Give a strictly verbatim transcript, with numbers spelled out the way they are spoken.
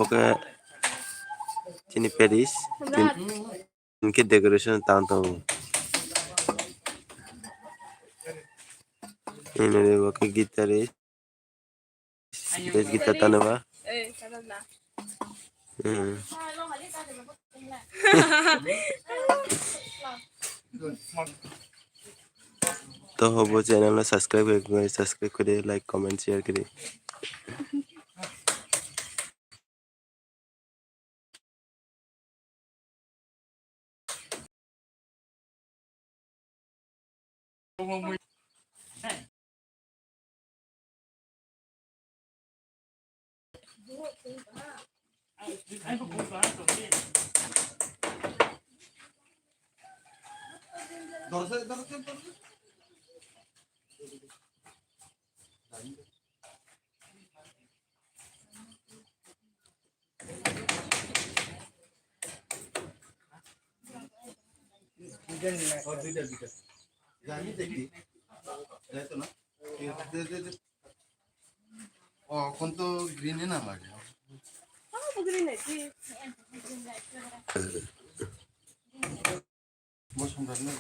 Oke, chini Paris, tin, tin ke decoration tang tongo. Ini oke guitarist, bass guitar tano ba. Hmm. To hobo channel no subscribe kore, subscribe kore, like, comment, share kore. Oh, kon to green na lage. Bo samrani.